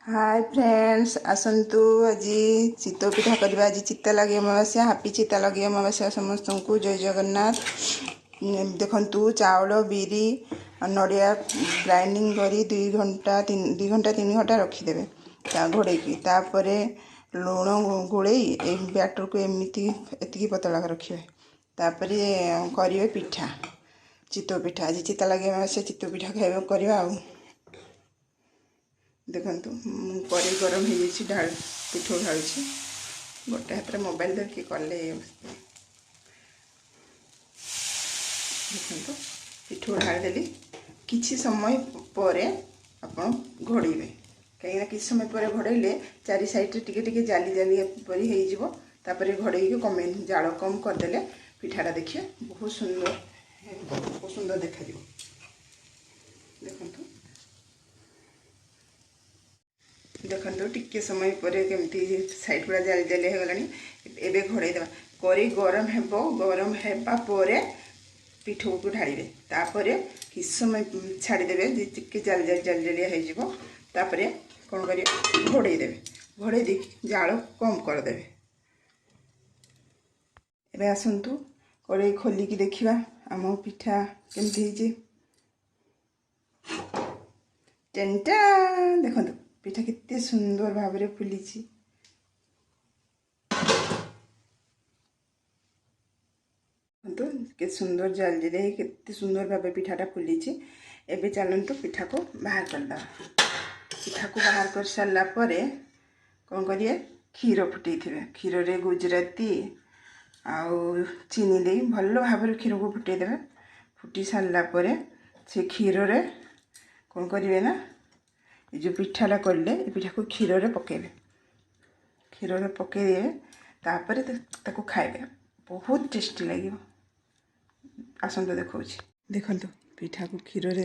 ହାଏ friends, ଆସନ୍ତୁ ଆଜି ଚିତଉ ପିଠା କରିବା। ଆଜି ଚିତାଲାଗି ଅମାବାସ୍ୟା। ହାପି ଚିତାଲାଗି ଅମାବାସ୍ୟା ସମସ୍ତଙ୍କୁ। ଜୟ ଜଗନ୍ନାଥ। ଦେଖନ୍ତୁ, ଚାଉଳ, ବିରି, ନଡ଼ିଆ ଗ୍ରାଇଣ୍ଡିଙ୍ଗ କରି 2 ଘଣ୍ଟା, 2 ଘଣ୍ଟା 3 ଘଣ୍ଟା ରଖିଦେବେ ତା ଘୋଡ଼େଇକି। ତାପରେ ଲୁଣ ଗୋଳେଇ ଏଇ ବ୍ୟାଟରକୁ ଏମିତି ଏତିକି ପତଳା ରଖିବେ। ତାପରେ କରିବେ ପିଠା, ଚିତଉ ପିଠା। ଆଜି ଚିତାଲାଗି ଅମାବାସ୍ୟା, ଚିତଉ ପିଠା ଖାଇବା କରିବା। ଆଉ ଦେଖନ୍ତୁ, ମୁଁ କରେଇ ଗରମ ହେଇଯାଇଛି, ପିଠଉ ଢାଳୁଛି। ଗୋଟେ ହାତରେ ମୋବାଇଲ ଧରିକି କଲେ ଏଇ ଅବସ୍ଥା। ଦେଖନ୍ତୁ, ପିଠଉ ଢାଳିଦେଲି। କିଛି ସମୟ ପରେ ଆପଣ ଘୋଡ଼େଇବେ, କାହିଁକିନା କିଛି ସମୟ ପରେ ଘୋଡ଼େଇଲେ ଚାରି ସାଇଡ଼ରେ ଟିକେ ଟିକେ ଜାଲି ଜାଲି ପରି ହେଇଯିବ। ତାପରେ ଘୋଡ଼େଇକି କମେଇ, ଜାଳ କମ୍ କରିଦେଲେ ପିଠାଟା ଦେଖିବେ ବହୁତ ସୁନ୍ଦର, ବହୁତ ସୁନ୍ଦର ଦେଖାଯିବ। ଦେଖନ୍ତୁ, ଦେଖନ୍ତୁ, ଟିକେ ସମୟ ପରେ କେମିତି ସାଇଡ଼୍ ଗୁଡ଼ା ଜାଲି ଜାଲି ହେଇଗଲାଣି। ଏବେ ଘୋଡ଼େଇ ଦେବା। କରେଇ ଗରମ ହେବ, ଗରମ ହେବା ପରେ ପିଠଉକୁ ଢାଳିବେ। ତାପରେ କିଛି ସମୟ ଛାଡ଼ିଦେବେ, ଟିକେ ଜାଲି ଜାଲି ଜାଲି ଜାଲିଆ ହେଇଯିବ। ତାପରେ କ'ଣ କରିବେ? ଘୋଡ଼େଇ ଦେବେ। ଘୋଡ଼େଇ ଦେଇକି ଜାଳ କମ୍ କରିଦେବେ। ଏବେ ଆସନ୍ତୁ କଡ଼େଇ ଖୋଲିକି ଦେଖିବା ଆମ ପିଠା କେମିତି ହେଇଛି। ଟେଣ୍ଟା, ଦେଖନ୍ତୁ, ପିଠା କେତେ ସୁନ୍ଦର ଭାବରେ ଫୁଲିଛି। ଦେଖନ୍ତୁ, କେତେ ସୁନ୍ଦର ଜାଲି ଜାଲି ହେଇ କେତେ ସୁନ୍ଦର ଭାବେ ପିଠାଟା ଫୁଲିଛି। ଏବେ ଚାଲନ୍ତୁ ପିଠାକୁ ବାହାର କରିଦେବା। ପିଠାକୁ ବାହାର କରିସାରିଲା ପରେ କ'ଣ କରିବେ? କ୍ଷୀର ଫୁଟେଇଥିବେ। କ୍ଷୀରରେ ଗୁଜୁରାତି ଆଉ ଚିନି ଦେଇ ଭଲ ଭାବରେ କ୍ଷୀରକୁ ଫୁଟେଇ ଦେବେ। ଫୁଟି ସାରିଲା ପରେ ସେ କ୍ଷୀରରେ କ'ଣ କରିବେ ନା, ଏ ଯେଉଁ ପିଠାଟା କଲେ, ଏ ପିଠାକୁ କ୍ଷୀରରେ ପକାଇବେ। କ୍ଷୀରରେ ପକାଇଦେବେ, ତାପରେ ତାକୁ ଖାଇବେ, ବହୁତ ଟେଷ୍ଟି ଲାଗିବ। ଆସନ୍ତୁ ଦେଖାଉଛି। ଦେଖନ୍ତୁ, ପିଠାକୁ କ୍ଷୀରରେ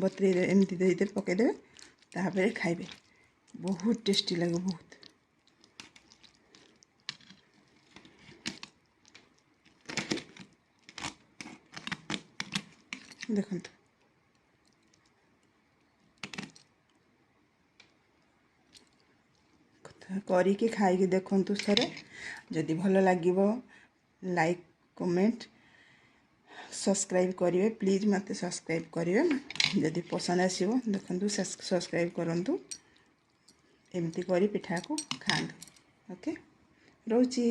ବତୁରେଇ ଏମିତି ଦେଇଦେବେ, ପକାଇଦେବେ, ତାପରେ ଖାଇବେ, ବହୁତ ଟେଷ୍ଟି ଲାଗିବ, ବହୁତ। ଦେଖନ୍ତୁ, କରିକି ଖାଇକି ଦେଖନ୍ତୁ ଥରେ। ଯଦି ଭଲ ଲାଗିବ, ଲାଇକ୍, କମେଣ୍ଟ, ସବସ୍କ୍ରାଇବ୍ କରିବେ। ପ୍ଲିଜ୍ ମୋତେ ସବସ୍କ୍ରାଇବ୍ କରିବେ ଯଦି ପସନ୍ଦ ଆସିବ। ଦେଖନ୍ତୁ, ସବସ୍କ୍ରାଇବ୍ କରନ୍ତୁ। ଏମିତି କରି ପିଠାକୁ ଖାଆନ୍ତୁ। ଓକେ, ରହୁଛି।